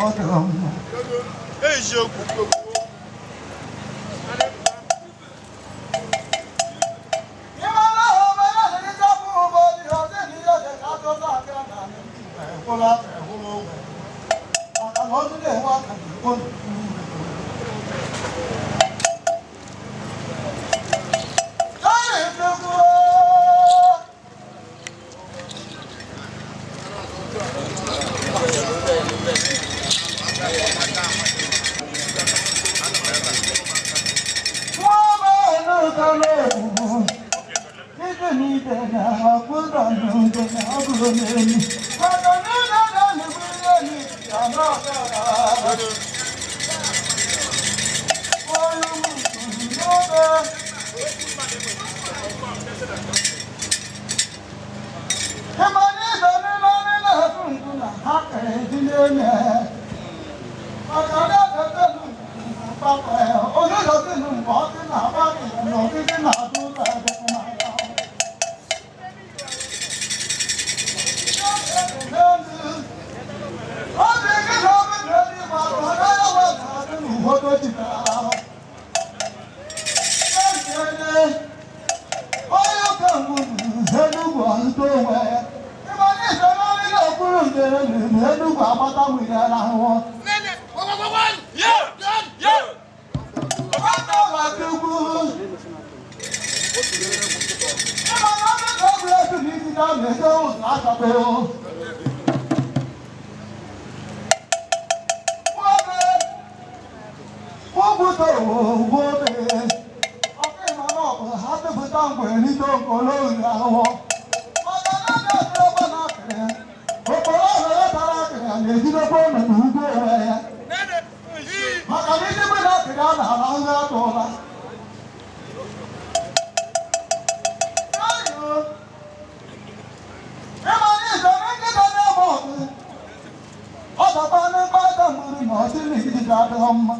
Ọ dịrọ mma. Eziokwu. Enugwu agbata nwere ahụhụ. Yeah! Yeah! Maka na ndị mmadụ akịrị a na-ala nri atụla. Ọ n'ebe aka mgburu na ọdị n'igide adịghị mma.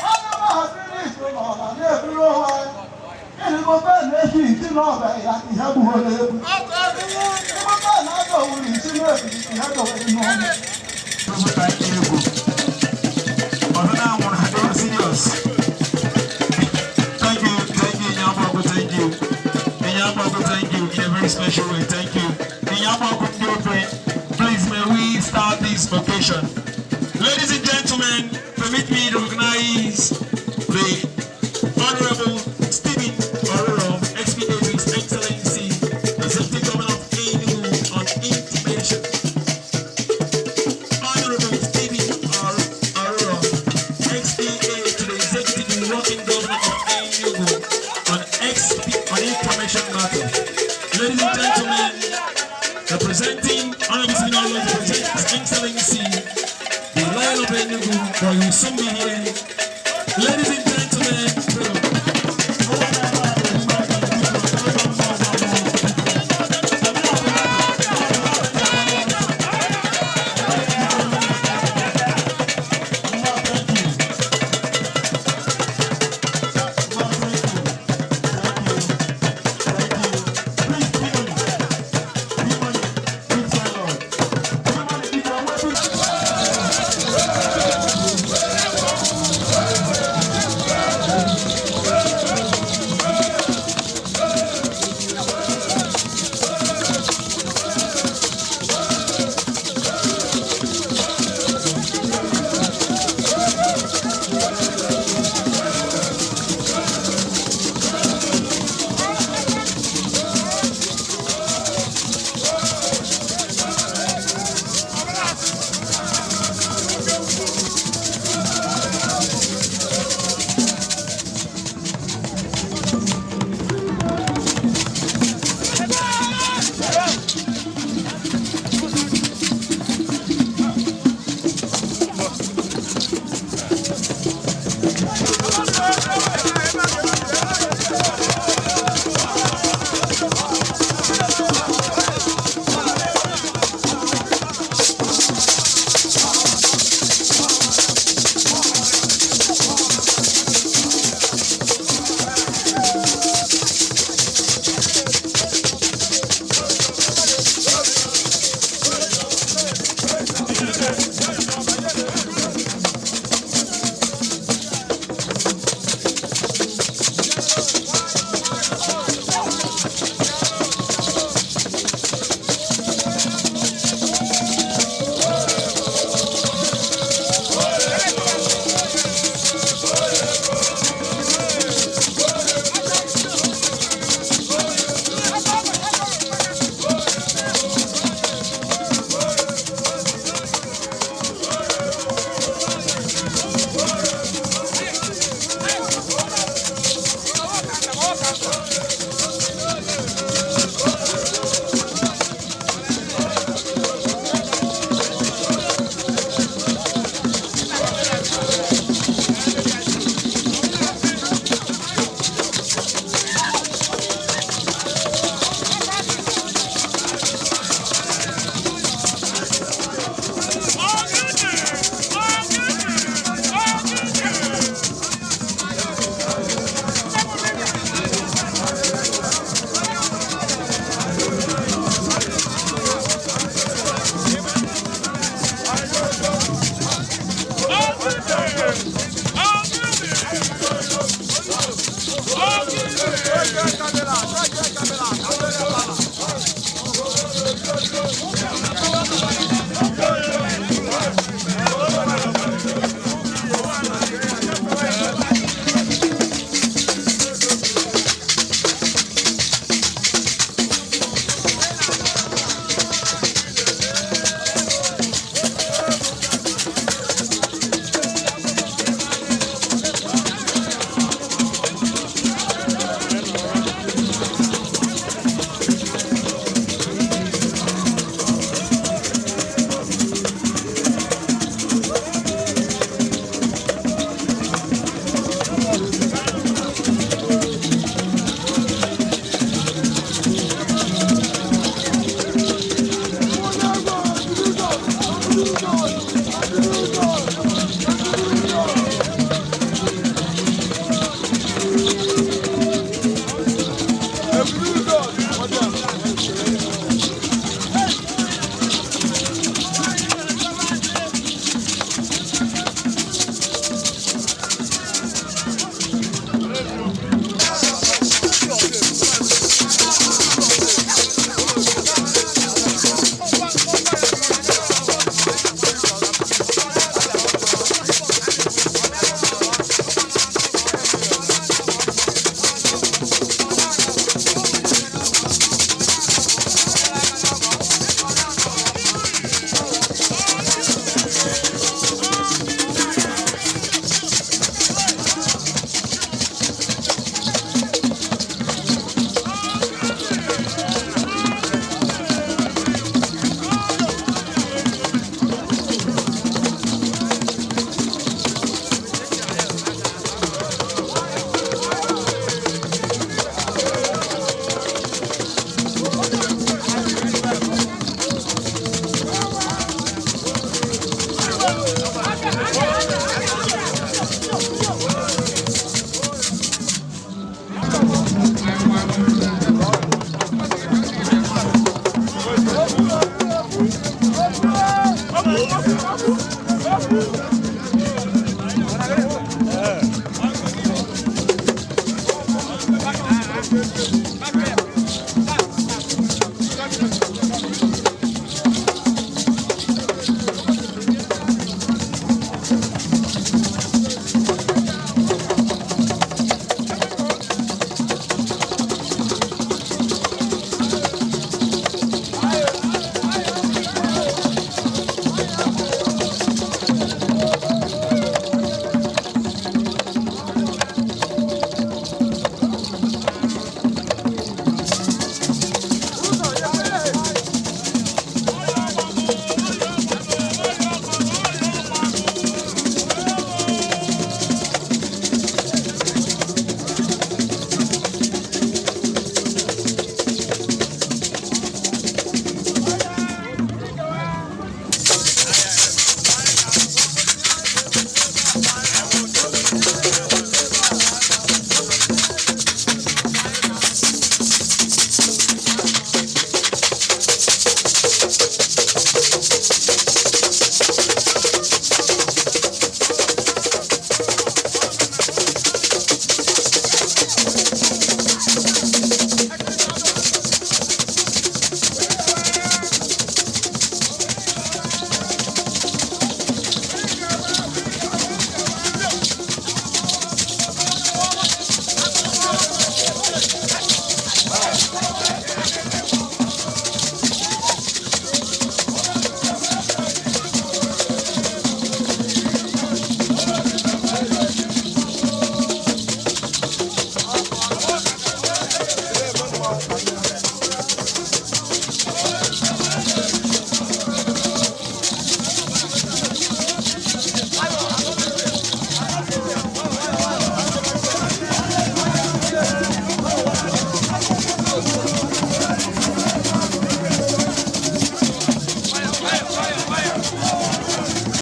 Ana m ahaziri iso n'ọla na-eburu onwe ya. Ịhụgobe na-eji isi n'ọbịa ya ihe gbuoro egbu. Ịhụgobe na-aga owuru isi na-ebiri ihe dowere n'ọnụ. Serious. Thank you, Inyamaku, thank you. Inyamaku, thank you in a very special way. Thank you. Inyamaku Ndiope, please may we start this occasion. Ladies and gentlemen, permit me to recognize the Honorable Stephen Oruro, XPA to His Excellency, the Executive Governor of Enugu on intimation. Honorable Stephen R. Aruro, XPA to the Executive Working Governor of Enugu on XP on information matter. Ladies and gentlemen, the presenter.